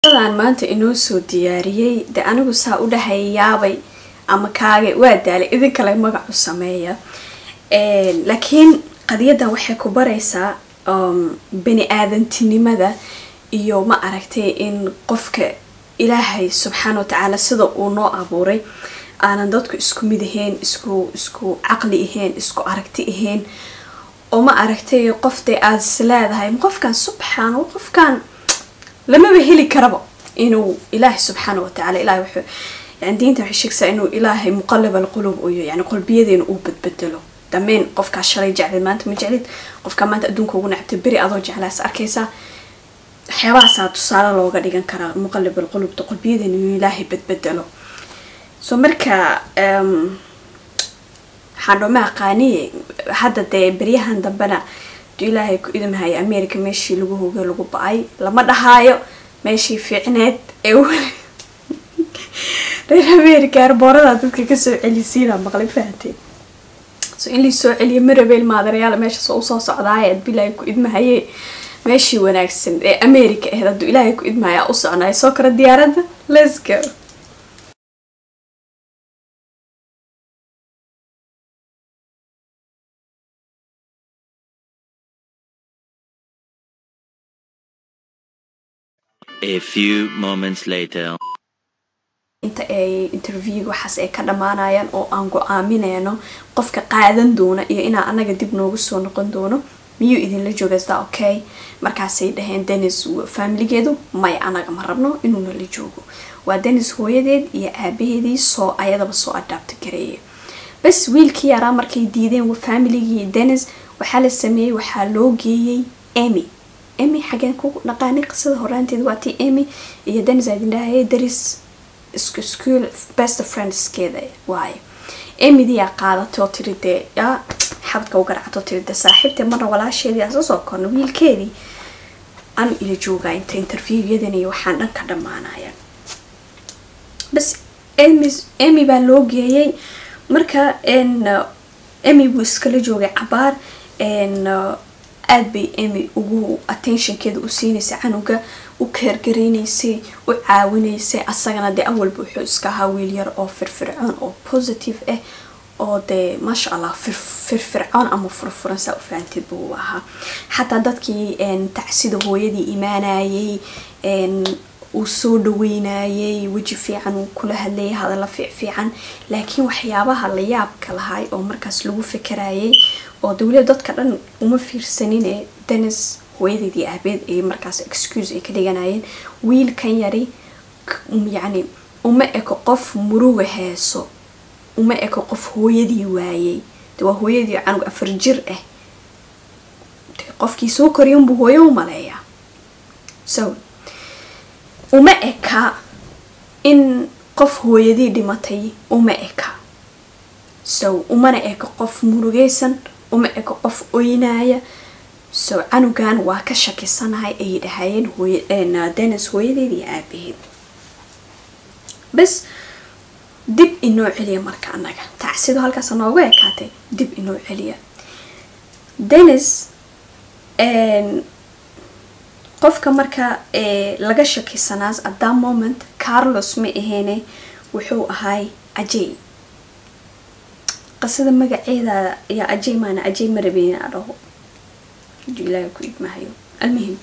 Aan maanta inoo soo diyaariyey de anigu saa u dhahaya yaabay ama kaagay waa daalay, idin kale magac u sameeya, laakiin qadiyadan waxay ku baraysaa bani aadantinimada iyo ma aragtay in qofka Ilaahay subxaana watacaala sida uu noo abuuray aanan dadku isku mid ahayn, isku caqli ahayn, isku aragti ahayn, oo ma aragtay qof dee aada is leedahay qofkan subxaana qofkan lamaba heli karaba inuu Ilaahay subxaana watacaala, Ilahay wuxuu yani diinta waxay sheegaysaa inuu Ilaahay muqallib alqulub uu yahay, yani qulbiyadeena uu badbedelo dameen. Qofkaa shalay jeclid maanta ma jeclid, qofkaa maanta adduunka ugu nacabtay beri adoo jeclaas arkaysaa. Waxyaabahaasaa tusaale looga dhigan karaa muqallib alqulubta, qulbiyadeena inuu Ilaahay badbedelo. So marka waxaan dhooma aqaaniye hadda dee beryahan dambena haduu Ilaahay ku idamhaya America meeshii lagu hogay lagu ba-ay lama dhahaayo, meeshii fiicneed ee reer America airboorada dadka kasoo celisiina maqlay, fahanteen? So in laisoo celiyo marabeel maadarayaal meesha soo usoo socdaay aduu Ilaahay ku idmahaye meeshii wanaagsan ee America ahayd hadduu Ilaahay ku idmahaya u soconaayo. Soo kora diyaaradda, let's go. A few moments later. Inta ay interviewga waxaas ay ka dhammaanayaan oo aan go-aamineyno qofka qaadan doona iyo inaa anaga dib noogu soo noqon doono, miyuu idinla jooga okay? Markaasay dhaheen Denis faamiligeedu may anaga ma rabno inuuna la joogo. Waa Denis hooyadeed iyo aabaheedii soo ayadaba soo adopt gareeyay bas wiilkii yaraa. Markay diideen faamiligii Denis, waxaa la sameeyey waxaa loo geeyey Emy. Emy xageen ku dhaqaanay? Qisada horaanteed waa tii Emy iyo Denis aadin dhahayay daris, isku school, best friendskeeda waaye. Emydiyaa qaadatay oo tiri dee yaa xabadka u garacatoo tiri dee saaxiibtee marna walaasheedii aan soo korno wiilkeedii anu ila joogaa inta interviewyadan iyo waxaan dhan ka dhammaanaya. Bas Emy baa loo geeyey. Marka Emy buu iskala joogay cabaar. Aad bay Emy ugu attentionkeeda u siinaysay canuga, u keergaraynaysay, u caawinaysay. Asagana dee awalba wuxuu iska ahaa wiil yar oo firfircoon oo positive ah oo dee maasha Allah firfircoon ama furfuran, saa u fahanteed buu ahaa. Xataa dadkii tacsida hooyadii imaanayay uu soo dhaweynayay, weji fiican uu kula hadlayay, hadalla fiican. Laakiin waxyaabaha la yaabka lahay oo markaas lagu fekerayay oo dawlad dadka dhan uma fiirsanine Denis hooyadeedii aabeed ay markaas excuse ay ka dhiganayeen, wiilkan yari yacni uma eko qof muruga heeso, uma eko qof hooyadii waayay. De waa hooyadii canug 4 jir ah, qofkii soo koriya unbuu hooyo u maleeyaa. So uma eka in qof hooyadii dhimatay, uma eka. So umana eka qof murugaysan, uma eka qof oynaya. So canugan waa ka shakisanahay ay dhahayeen hooy Denis hooyadeed iyo aabaheed. Bas dib inoo celiya marka annaga tacsido halkaas noogu ekaatay, dib inoo celiya Denis. Qofka marka laga shakisanaas at that moment Carlos ma aheyne, wuxuu ahay Ajay. Qisada magaceeda yaa Ajay maana Ajay ma rabin inaa dhaho haduu Ilaahay ku idmahayo. Almuhim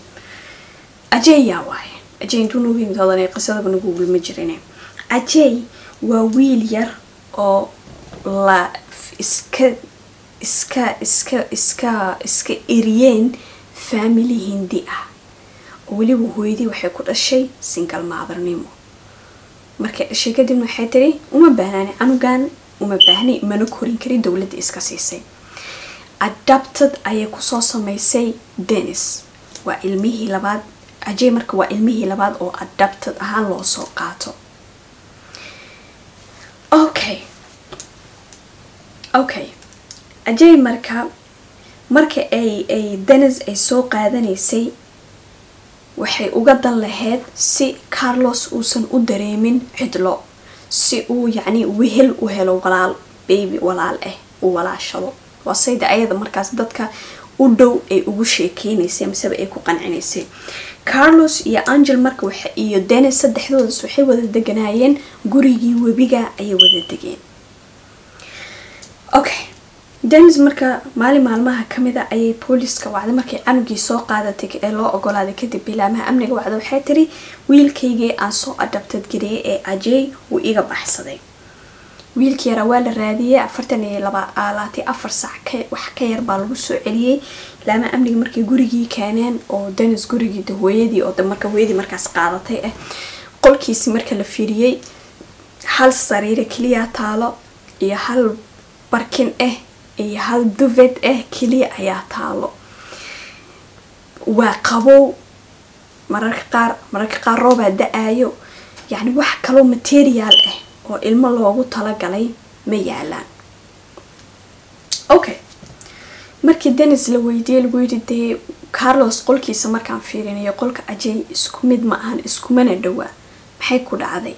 Ajay yaa waaye? Ajay intuu noogu yimid hodanay qisadaba nagu ma jirine. Ajay waa wiil yar oo la iska iska iska iska iska eriyeen family Hindi ah, oo weliba hooyadii waxay ku dhashay single mothernimo. Markay dhashay kadibna waxay tiri uma baahnaani canugan, uma baahni, mana korin karin, dowladda iska siisay. Adopted ayay kusoo sameysay Denis. Waa ilmihii labaad Ajay. Marka waa ilmihii labaad oo adopted ahaan loo soo qaato. Okay, Ajay marka ay Denis ay soo qaadanaysay waxay uga dan lahayd si Carlos uusan u dareemin cidlo, si uu yacni wehel u helo, walaal baby walaal ah uu walaashado. Waa sayda ayada markaas dadka u dhow ay ugu sheekeynaysay maseba ay ku qancinaysay. Carlos iyo Angel marka iyo Dennis saddexdoodas waxay wada deganaayeen gurigii webiga ayay wada degeen. Okay, Dennis marka maalin maalmaha kamida ayay booliska wacday markay canugii soo qaadatay ee loo ogolaaday kadib bilaamaha amniga wacda. Waxay tiri wiilkaygii aan soo adopted gareeyay ee Ajay wuu iga baxsaday. Wiilkii yaraa waa la raadiyay 24 saac wax ka yar baa lagu soo celiyay. Laamaha amniga markay gurigii keeneen oo Dennis gurigii hooyadii oo marka hooyadii markaas qaadatay qolkiisi marka la fiiriyay hal sariir kaliya taalo iyo hal barkin iyo hal duvet kaliya ayaa taalo. Waa qabow mararka qaar roob da'ayo, yani wax kaloo material oo ilmo loogu talagalay ma yaalaan. Okay, markii Dennis la weydiiyay lagu yidhi dee Carlos qolkiisa markaan fiirinayo qolka Ajay isku mid ma ahan iskumana dhowaa, maxay ku dhacday?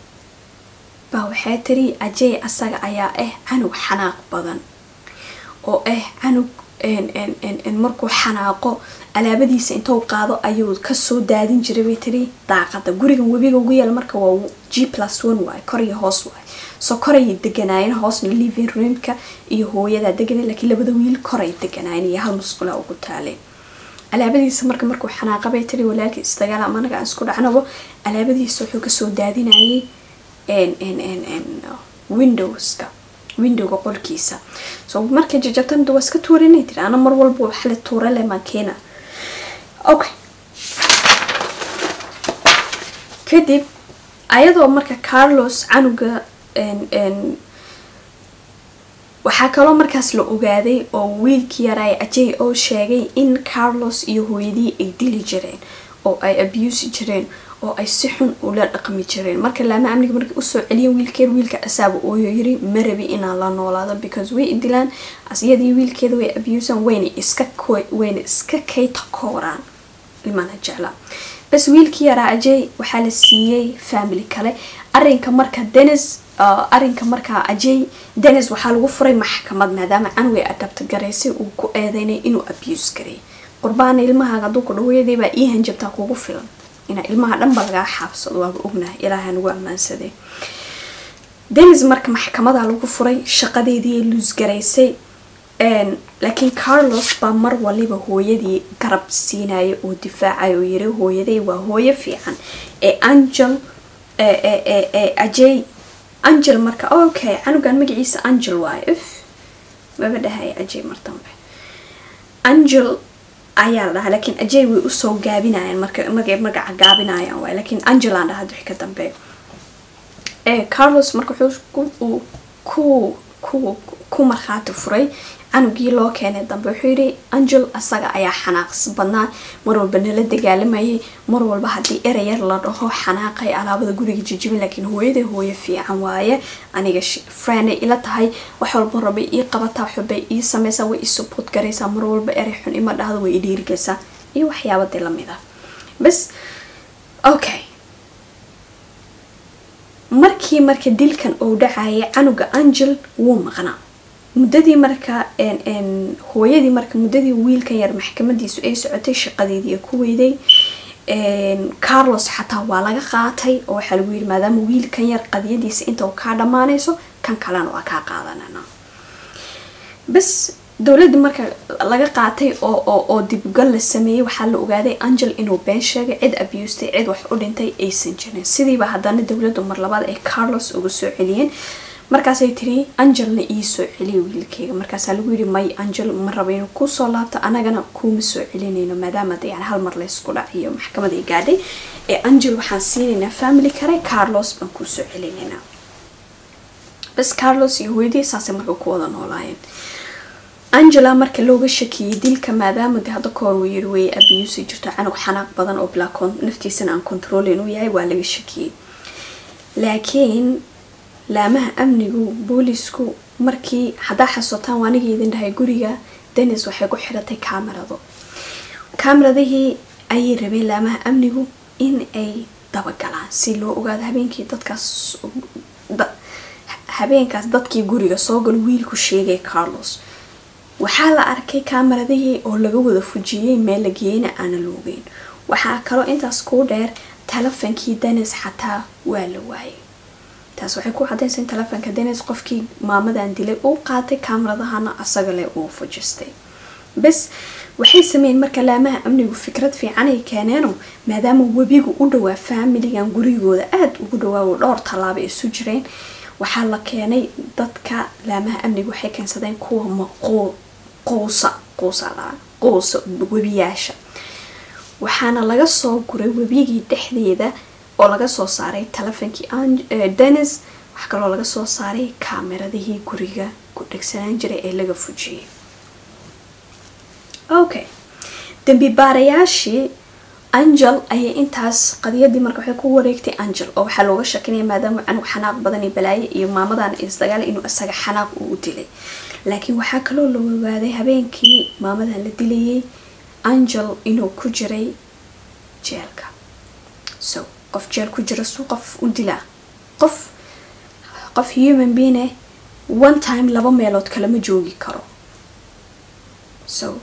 Baa waxay tiri Ajay asaga ayaa canug xanaaq badan oo canug markuu xanaaqo alaabadiisa intuu qaado ayuu kasoo daadin jiray bay tiri daaqada. Gurigan webiga ugu yaala marka waa G+1 waay, kor iyo hoos waay. Soo koray deganaayeen, hoosna living roomka iyo hooyada deganay, laakiin labada wiil koray deganaayeen iyo hal musqula ugu taaleen. Alaabadiisa marka markuu xanaaqa bay tiri walaalkii isdagaal ama anaga aan isku dhacnabo, alaabadiisa wuxuu kasoo daadinayay windowska, windowga qolkiisa. So markay jajabtan waa iska tuurinay tiri, ana mar walba wax la tuura leh maan keena. Okay, kadib ayadoo marka Carlos canuga waxaa kaloo markaas la ogaaday oo wiilkii yaraay Ajay oo sheegay in Carlos iyo hooyadii ay dili jireen oo ay abuse jireen oo ay si xun ula dhaqmi jireen. Marka laama amniga markay usoo celiyeen wiilkeed, wiilka asaaba ooyo yiri ma rabi inaan la noolaado because way dilaan asiyadii wiilkeeda, way abusean, wayna iska kayta kooraan ilmana jecla. Bas wiilkii yaraa Ajay waxaa la siiyey family kale. Arrinka marka Dennis arrinka marka Ajay Dennis waxaa lagu furay maxkamad maadaama canugay adapt garaysay uu ku eedeynay inuu abuse garay. Qurbaan ilmahaaga hadduu ku dhaweeyaday baa ii hanjabtaa kugu filan ina ilmaha dhanba lagaa xaabsado, waaba ognahay, ilaahay nagu ammaansaday. Dennis marka maxkamada lagu furay, shaqadeedii luus garaysay, laakiin Carlos baa mar waliba hooyadii garab siinaya oo difaacay oo yiri hooyaday waa hooyo fiican ee Angel Ajay Angel marka okay canugan magaciisa Angel waaye, if maba dhahay Ajay martanbe Angel ayaa la dhahaa, laakiin Ajay way usoo gaabinayaan marka magaca gaabinayaan waay, laakiin Angel aan dhahaa wixii ka dambe. Carlos marka wuxuu ku markhaati furay canugii loo keenay dambe, wuxuu yidhi Angel asaga ayaa xanaaqs badnaa, mar walba nala dagaalamayay, mar walba haddii ereyar la dhaho xanaaqay, alaabada guriga jijibin, laakiin hooyaday hooyo fiican waaye, aniga friend ay ila tahay, wax walba rabay ii qabataa, wax walba ii sameysaa, way ii support garaysaa, mar walba erey xun ima dhahdo, way i dhiirigelisaa iyo waxyaabadii lamid ah. Bas okay, markii marka dilkan uu dhacayay canuga Angel wuu maqnaa muddadii marka hooyadii marka muddadii wiilkan yar maxkamadiisu ay socotay shaqadeedii ku weyday. Carlos xataa waa laga qaatay oo waxaa lagu yidhi maadaama wiilkan yar qadiyadiisa inta uu kaa dhammaanayso kan kalena waa kaa qaadanana. Bas dowladda marka laga qaatay oo dibgal la sameeyay waxaa la ogaaday Angel inuu been sheegay, cid abused, cid wax u dhintay aysan jirin. Sidiiba haddana dowladdu mar labaad ay Carlos ugu soo celiyeen. Markaasay tiri Angelna ii soo celiya wiilkayga. Markaasaa lagu yidhi may Angel ma rabo inuu kusoo laabto, anagana kuuma soo celinayno maadaama yani hal mar laysku dhaciyo maxkamad ay gaadhay. Ee Angel waxaan siinaynaa family kale, Carlos baan kuu soo celinaynaa. Bas Carlos iyo hooyadii saasay marka ku wada noolaayeen. Angela marka looga shakiyay dilka maadaama de hadda kahor uu yiri way abuse jirto, canug xanaaq badan oo black naftiisana aan controlin uu yahay, waa laga shakiyay. Laakiin laamaha amnigu boolisku markii haddaa xasuutaan waa aniga idin dhahay guriga Dennis waxay ku xiratay kaamirado. Kaamiradihii ayay rabeen laamaha amnigu in ay dabagalaan si loo ogaado habeenkii dadkaas habeenkaas dadkii guriga soo galo wiilku sheegay Carlos. Waxaa la arkay kaamiradihii oo laga wada fujiyay meel la geeyna aana loogeyn. Waxaa kaloo intaas kuu dheer, telefonkii Dennis xataa waa la waayay. Taas waxay ku caddaynaysaa in telefonka Dennis qofkii maamadan dilay uu qaatay, kaameradahana asaga leh uu fujistay. Bes waxay sameeyeen marka laamaha amnigu fikrad fiican ay keeneeno, maadaama webigu u dhawaa faamiligan, gurigooda aada ugu dhawaa oo dhowr tallaabo isu jireen. Waxaa la keenay dadka laamaha amnigu, waxay keensadeen kuwa quusa, quusa, quusa webiyaasha. Waxaana laga soo guray webigii dhexdeeda oo laga soo saaray telefonkii Dennis. Waxaa kaloo laga soo saaray kaameradihii guriga ku dhegsanaan jiray ee laga fujiyay. Okay, dambi baarayaashii Angel ayay intaas qadiyadii marka waxay ku wareegtay Angel, oo waxaa looga shakinaya maadaama canug xanaaq badan iyo balaaye iyo maamadan isdagaal inuu isaga xanaaq uu u dilay. Laakiin waxaa kaloo la ogaaday habeenkii maamadan la dilayay Angel inuu ku jiray jeelka. So qof jeel ku jira suu qof u dilaa? Qof human being eh one time laba meelood kalama joogi karo. So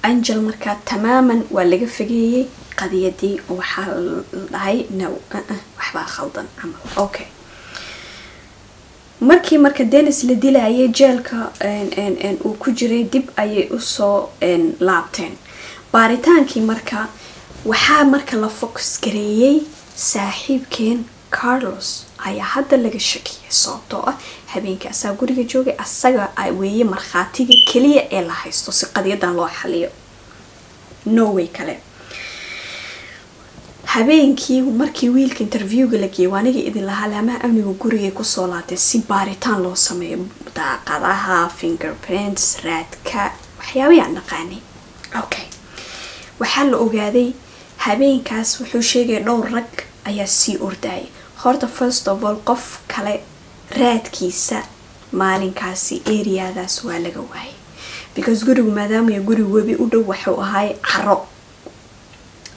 Angel markaa tamaaman waa laga fogeeyey qadiyadii oo waxaa la dhahay, "No, waxbaa khaldan," camal. Okay, markii marka Dennis la dilayay jeelka uu ku jiray, dib ayay usoo laabteen baaritaankii. Marka waxaa marka la focus gareeyey saaxiibkeen Carlos ayaa hadda laga shakiyay, sababtoo ah habeenkii asaga guriga joogay, asaga weeye markhaatiga keliya ee la haysto si qadiyadan loo xaliyo. No way kale. Habeenkii markii wiilka interviewga la geeyay, waanigii idin lahaa laamaha amniga gurigay kusoo laabtay si baaritaan loo sameeyo, daaqadaha, fingerprints, raadka, waxyaabayaan dhaqaanay. Okay, waxaa la ogaaday habeenkaas wuxuu sheegaya dhowr rag ayaa sii ordayay. Horta first of all, qof kale raadkiisa maalinkaasi areadaas waa laga waayay, because gurigu maadaama guri webi u dhow waxuu ahaay caro.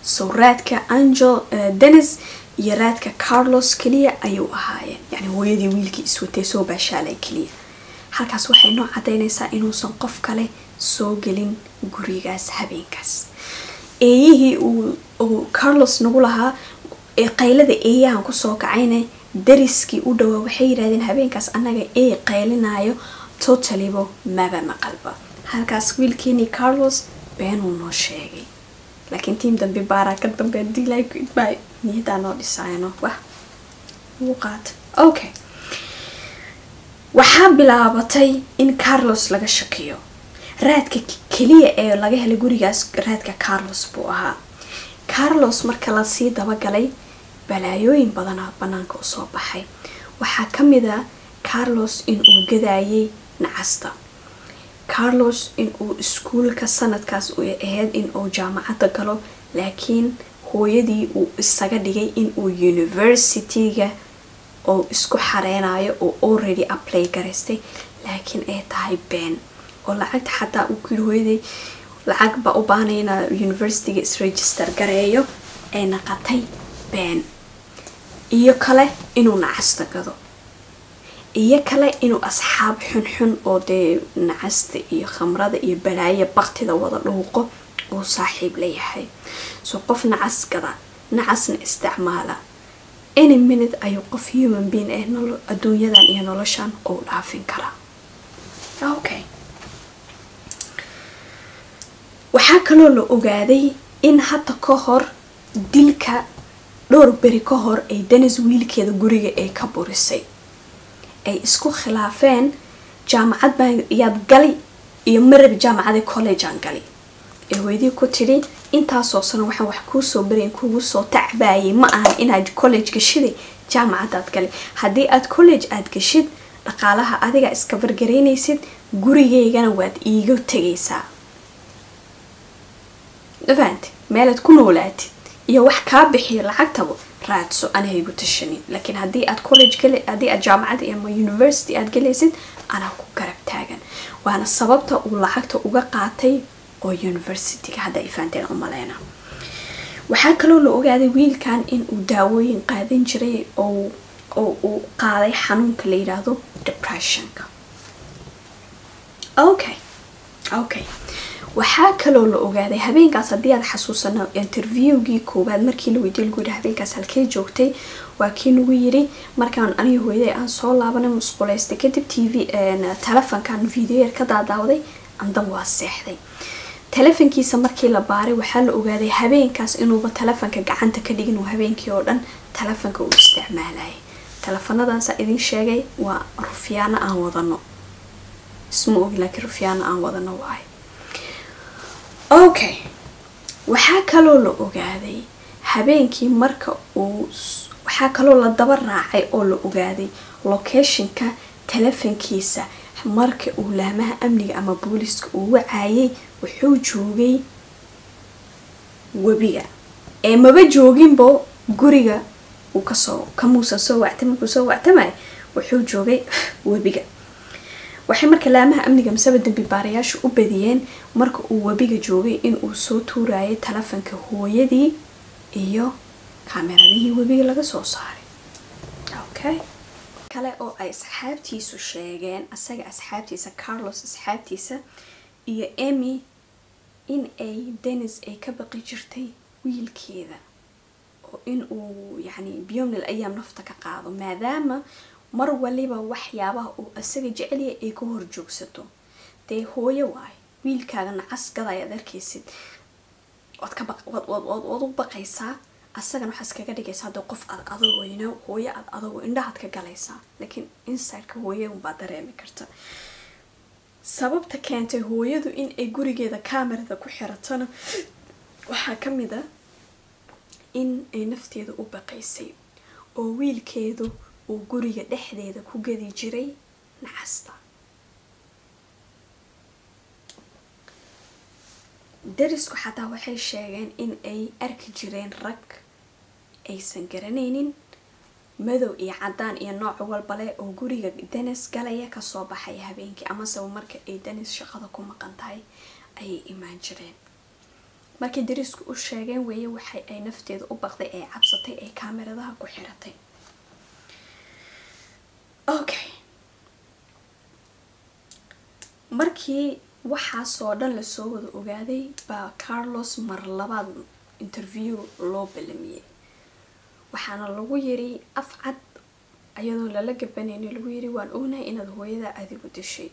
So raadka Angel, Dennis iyo raadka Carlos keliya ayuu ahaayeen, yani hooyadii wiilkii iswatay soo baashaalay keliya. Halkaas waxay noo cadaynaysaa inuusan qof kale soo gelin gurigaas habeenkaas. Eeyihii uu Carlos nagu lahaa qaylada eeyahan kusoo kacayna, dariskii u dhawaa waxay yidhahdeen habeenkaas annaga eey qaylinaayo totally-bo maba maqalba. Halkaas wiilkeenii Carlos beenuu noo sheegay, laakiin tiim dambe baaraa ka dambe dilay baa niyadaa noo dhisaayano wah wuu qaata. Okay, waxaa bilaabatay in Carlos laga shakiyo. Raadka keliya ee laga helay gurigaas raadka Carlos buu ahaa. Carlos marka lasii dabagalay, balaayooyin badanaa banaanka usoo baxay. Waxaa kamid a Carlos inuu gadayay nacasta, Carlos inuu iskuulka sanadkaas u ahayd inuu jaamacadda galo, laakiin hooyadii uu isaga dhigay inuu universityga oo isku xareynayo oo already apply garaystay, laakiin ay tahay been, oo lacagta xataa uu ku yiri hooyadii lacag baa u baahanay inaa universityga isregister gareeyo, ay naqatay been. Iyo kale inuu nacasta gado, iyo kale inuu asxaab xunxun oo dee nacasta iyo khamrada iyo balaayo baktida wada dhuuqo uu saaxiib leeyahay. So qof nacas gada, nacasna isticmaala, any minute ayuu qof human being eh adduunyadan iyo noloshan uu dhaafin karaa. Okay, waxaa kaloo la ogaaday in hadda ka hor dilka dhowr beri ka hor ay Dennis wiilkeeda guriga ay ka burisay, ay isku khilaafeen jaamacad baa yaad gali iyo marab jaamacada collegean gali, ee hooyadii ku tidhi intaasoo sano waxaan wax kuu soo barayn, kugu soo tacbaayay, ma ahan inaad college gashiday, jaamacadaad gali. Haddii aad college aad gashid, dhaqaalaha adiga iska fargaraynaysid, gurigaygana waad iiga tegaysaa. Fahanti? Meelaad ku noolaatid iyo wax kaa bixiyo lacagtaba raadso, aniga igu tashanin. Laakiin haddii aad college gali, haddii aad jaamacad ama university aad galaysid, anaa ku garab taagan. Waana sababta uu lacagta uga qaatay oo universityga hadda ay fahanteen umaleyna. Waxaa kaloo la ogaaday wiilkan in uu daawooyin qaadan jiray oo uu qaaday xanuunka la yidhaahdo depressionka. Okay, Waxaa kaloo la ogaaday habeenkaas, haddii aad xasuusano interviewgii koowaad markii la weydiiyey, lagu yidhi habeenkaas halkee joogtay, waa kii nagu yiri markaan aniga hooyaday aan soo laabanay, musquleystay kadib, TV telefonkan video yar ka daadaawaday, andan waa seexday. Telefonkiisa markii la baaray, waxaa la ogaaday habeenkaas inuuba telefonka gacanta ka dhigin, uu habeenkii oo dhan telefonka uu isticmaalayay. Telefonadaasa idin sheegay waa rufyaano aan wadano, isma ogi, laakiin rufyaano aan wadano waayo. Okay, waxaa kaloo la ogaaday habeenkii marka uu, waxaa kaloo la daba raacay oo la ogaaday locationka telefonkiisa marka uu laamaha amniga ama booliska uu wacayay. Wuxuu joogay webiga ee maba jooginbo guriga uu kasoo kamuusan soo wactay. Markuu soo wactamay wuxuu joogay webiga. Waxay marka laamaha amniga masaba dambi baarayaashu u badiyeen marka uu webiga joogay in uu soo tuurayay telefonka hooyadii iyo kaameradihii webiga laga soo saaray. Okay, kale oo ay asxaabtiisu sheegeen, asaga asxaabtiisa, Carlos asxaabtiisa iyo Amy, in ay Dennis ay ka baqi jirtay wiilkeeda oo in uu yacni biyomnil ayaam nafta ka qaado, maadaama mar waliba waxyaabaha uu asaga jecelyahay ay ka hor joogsato. Dee hooyo waay, wiilkaaga nacas gaday aad arkaysid, waad ka baq waad waad waad waad u baqaysaa. Asagana waxaa iskaga dhigaysaa dee qof aad adagoo, hooyo aad adagoo indhahaad ka galaysaa, laakiin insideka hooyo unbaa dareemi karta. Sababta keentay hooyadu in ay gurigeeda kamerada ku xiratona waxaa ka mid a in ay nafteeda u baqaysay oo wiilkeedu uu guriga dhexdeeda ku gadi jiray nacasta. Darisku xataa waxay sheegeen in ay arki jireen rag aysan garanaynin, madow iyo cadaan iyo nooc walba leh, oo guriga Dennis galaya, kasoo baxaya habeenkii, amase marka ay Dennis shaqada ku maqan tahay ayay imaan jireen. Markay darisku u sheegeen weeye waxay ay nafteeda u baqday, ay cabsatay, ay kaamiradaha ku xiratay. Okay, markii waxaasoo dhan lasoo wada ogaaday baa Carlos mar labaad interview loo balamiyey. Waxaana lagu yiri af cad, ayadoo lala gabanayni, lagu yiri waan ognahay inaad hooyada adigu dishay,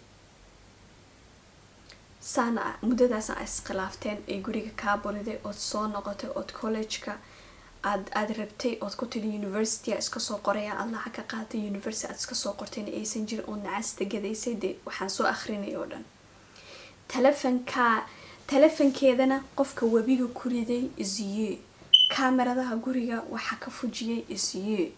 saana muddadaasna ay iskhilaafteen, ay guriga kaa buriday, ood soo noqotay, ood college-ka aad rabtay, ood ku tiri university iska soo qoraya, aad lacag ka qaadatay, university aad iska soo qortayna aysan jirin, ood nacasta gadaysay. Dee waxaan soo akhrinay oo dhan, telefonka telefonkeedana qofka webiga ku riday is you, kaamiradaha guriga waxaa ka fujiyay is you,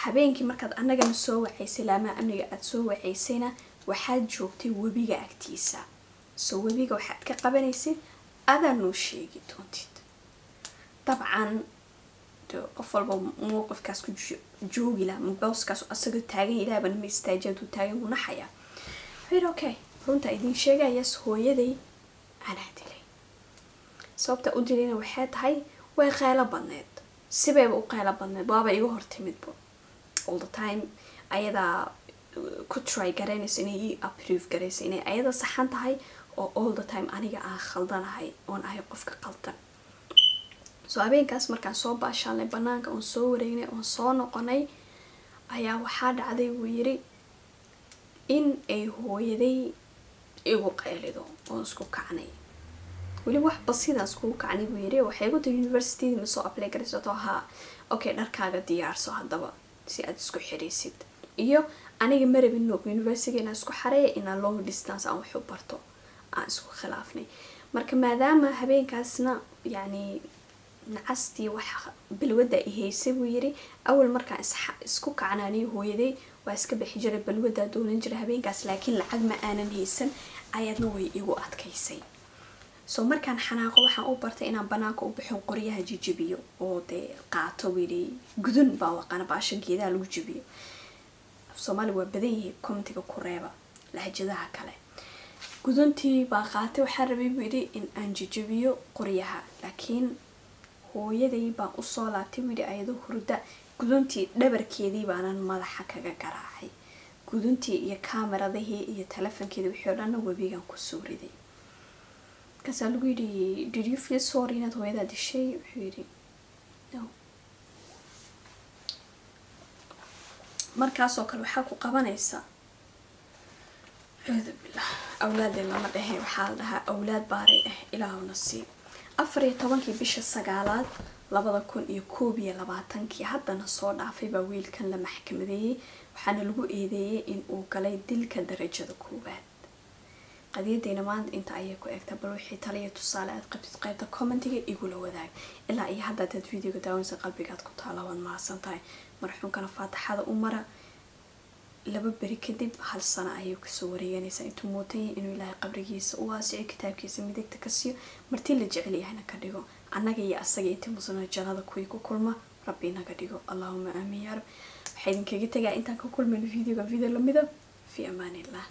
habeenkii markaad annagana soo wacaysay, laamaha amniga aada soo wacaysayna, waxaad joogtay webiga agtiisa. So webiga waxaad ka qabanaysid adaa noo sheegi doontid. Dabcan qof walba mowqifkaas ku joogi laha, booskaas asagoo taagan, ilaahbana ma istaajiya, hadduu taagan wuu naxayaa. Wuxuu yidhi okay, runta idiin sheegayas, hooyaday anaa dilay. Sababta u dilayna waxay tahay way qaylo badneed, sibayba u qaylo badneed, waaba iga hortimidba all the time, ayadaa ku try garaynayso inay ii approve garayso inay ayada saxan tahay oo all the time aniga aan khaldanahay oon ahay qofka qaldan. So habeenkaas markaan soo baashaalnay banaanka, oon soo wareegnay, oon soo noqonay, ayaa waxaa dhacday, wuu yiri, in ay hooyaday igu qaylido oon isku kacnay. Weli wax basidaas kugu kacnay, buu yiri. Waxay igu tiri universityda ma soo apply garaysato? Haa. Okay, dharkaaga diyaarso haddaba si aad isku xiraysid. Iyo aniga ma rabin no university inaan isku xareeya, inaan long distance aan wax u barto, aan isku khilaafnay. Marka maadaama habeenkaasna yacni nacastii wax balwadda i haysay, buu yiri, awal markaan isku kacnaaniyo hooyaday waa iska bixi jiray, balwaddaa doonan jiray. Habeenkaas laakiin lacag ma aanan haysan, ayadna way igu adkaysay. So markaan xanaaqo waxaan u bartay inaan banaanka u baxo, qoryaha jijibiyo oo dee qaato wili gudun baa waqana, baasha geedaha lagu jibiyo. Af Soomaali waa badan yahay, commentiga ku reeba lahjadaha kale. Guduntii baa qaatay, waxaan rabay, buu yidhi, in aan jijibiyo qoryaha, laakiin hooyaday baan usoo laabtay, buu yidhi, ayadoo hurda, guduntii dhabarkeedii baanan madaxa kaga garaacay. Guduntii iyo kaameradihii iyo telefonkeedii wixii oo dhanna webigan kusoo riday. Markaasaa lagu yidhi, "Did you feel sorry inaad hooyadaa dishay?" Wuxuu yidhi, "No." Markaasoo kale waxaa ku qabanaysa, acuudu billah, awlaadee lama dhehe, waxaa la dhahaa awlaad baaray ah Ilaahuna sii. 14-kii bisha sagaalaad 2021-kii haddana soo dhaafay baa wiilkan la maxkamadeeyey, waxaana lagu eedeeyey in uu galay dilka darajada koowaad. Qadiyadeyna maanta inta ayay ku egtaa. Bal wixii taliya tusaale aad qabtid qaybta commentiga igula wadaag. Ilaa iyo hadda hadaad videoga daawanaysa qalbigaad ku taala, waad mahadsan tahay. Marxuumkana faataxada u mara. 2 beri kadib hal sano ayuu kasoo wareeganaysaa intuu mootan yahay. Inuu Ilaahay qabrigiisa u waasico, kitaabkiisa midigta ka siiyo, martii la jecel yahayna ka dhigo. Annaga iyo asaga intii muslimiin jannada kuwii ku kulma Rabbi inaga dhigo. Allahuma aamiin yaa Rab. Waxaa idinkaga tegaa intaan ka kulmayno videoga video lamida, fi amaan illah.